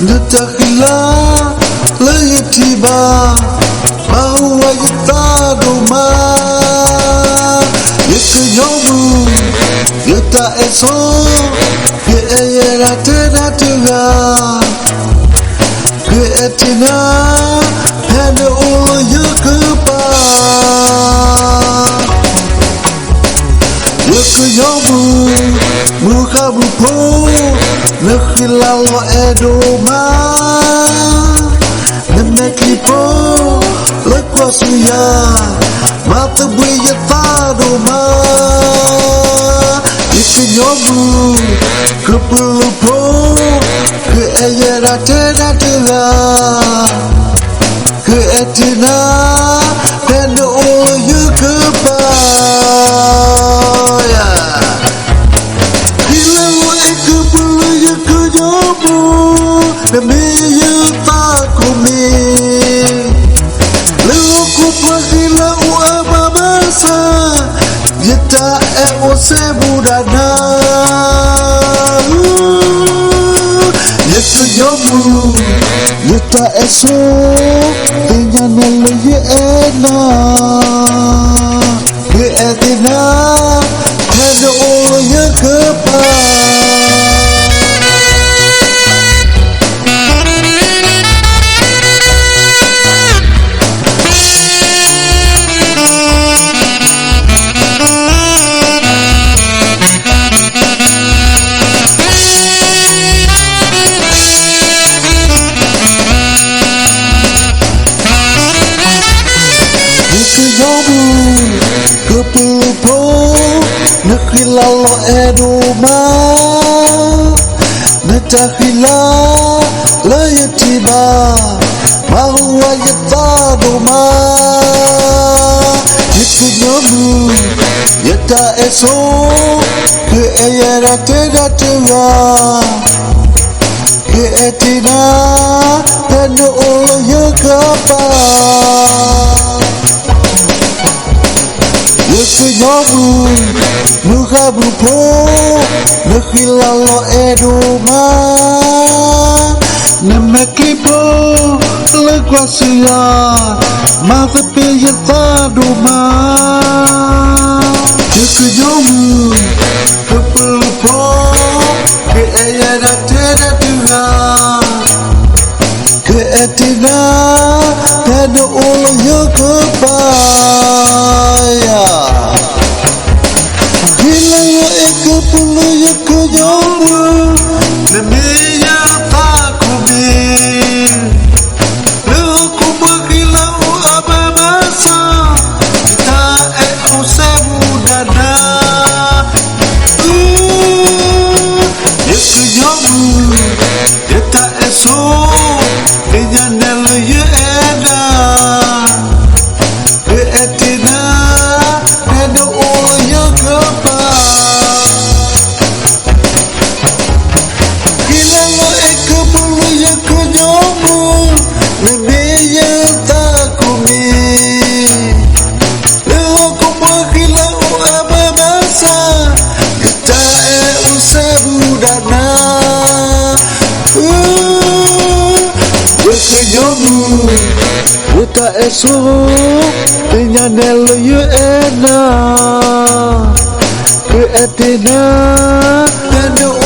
နတၢ်ဃံလၤလၢယထံၣ်ဘၣ်, မၤဟူးဝးယသးဒိၣ်မး, ယကညီမုၢ်, ယတၢ်အဲၣ်ဆိ, ယအဲၣ်ယဲဒၣ်ထဲနၤတဂၤ, ယအဲၣ်တ့ၢ်နၤ, ဖဲနအိၣ်လၢယကပၤ ယကညီမုၢ်, မုၢ်ဃါမုၢ်ဖိ, နဃံလၤလီၤအဲၣ်ဒိၣ်မး, နမဲာ်ချံဖိ, လၢကွၢ်ဆူယၤ, မၤသဘှံးယသးဒိၣ်မး, ယကညီမုၢ်, ကပလူဖိ, ယအဲၣ်ယဲဒၣ်ထဲနၤတဂၤ ယအဲၣ်တ့ၢ်နၤ, ဖဲနအိၣ်လၢယကပၤ, ယၤ, ဟံးလၢလီၤအဲၣ်ကပလူယကညီမုၢ်, နမ့ၢ်ယသးကိၢ်မံၤ, လၢဟီၣ်ခိၣ်ပှၤဟံးလၢအအိၣ်အါမးဘၣ်ဆၣ်, ယတၢ်အဲၣ်အိၣ်စဲဘူးဒၣ်နၤ ယကညီမုၢ်, ယတၢ်အဲၣ်ဆိ, သ့ၣ်ညါနဲၣ်လၢယအဲၣ်နၤ, ယအဲၣ်တ့ၢ်နၤ, ဖဲနအိၣ်လၢယကပၤ ယကညီမုၢ်, ကပလူဖိ, နဃံလၤလီၤအဲၣ်ဒိၣ်မး, နတၢ်ဃံလၤ, လၢယထံၣ်ဘၣ်, မၤဟူးဝးယသးဒိၣ်မး, ယကညီမုၢ်, ယတၢ်အဲၣ်ဆိ, ယအဲၣ်ယဲဒၣ်ထဲနၤတဂၤ ယအဲၣ်တ့ၢ်နၤ, ဖဲနအိၣ်လၢယကပၤ, ယကညီမုၢ်, မုၢ်ဃါမုၢ်ဖိ, နဃံလၤလီၤအဲၣ်ဒိၣ်မး, နမဲာ်ချံဖိ, လၢကွၢ်ဆူယၤ, မၤသဘှံးယသးဒိၣ်မး ယကညီမုၢ်, ကပလူဖိ, ယအဲၣ်ယဲဒၣ်ထဲနၤတဂၤ, ယအဲၣ်တ့ၢ်နၤ, ဖဲနအိၣ်လၢယကပၤ, ယၤ, ဟံးလၢလီၤအဲၣ်ကပလူယကညီမုၢ်, နမ့ၢ်ယသးကိၢ်မံၤ လၢဟီၣ်ခိၣ်ပှၤဟံးလၢအအိၣ်အါမးဘၣ်ဆၣ်, ယတၢ်အဲၣ်အိၣ်စဲဘူးဒၣ်နၤ, ယကညီမုၢ်, ယတၢ်အဲၣ်ဆိ, သ့ၣ်ညါနဲၣ်လၢယအဲၣ်နၤ, ယအဲၣ်တ့ၢ်နၤ, ဖဲနအိၣ်လၢယကပၤ ဟံးလၢလီၤအဲၣ်ကပလူယကညီမုၢ်, နမ့ၢ်ယသးကိၢ်မံၤ, လၢဟီၣ်ခိၣ်ပှၤဟံးလၢအအိၣ်အါမးဘၣ်ဆၣ်, ယတၢ်အဲၣ်အိၣ်စဲဘူးဒၣ်နၤ, ယကညီမုၢ်, ယတၢ်အဲၣ်ဆိ, သ့ၣ်ညါနဲၣ်လၢယအဲၣ်နၤ, ယအဲၣ်တ့ၢ်နၤ, ဖဲန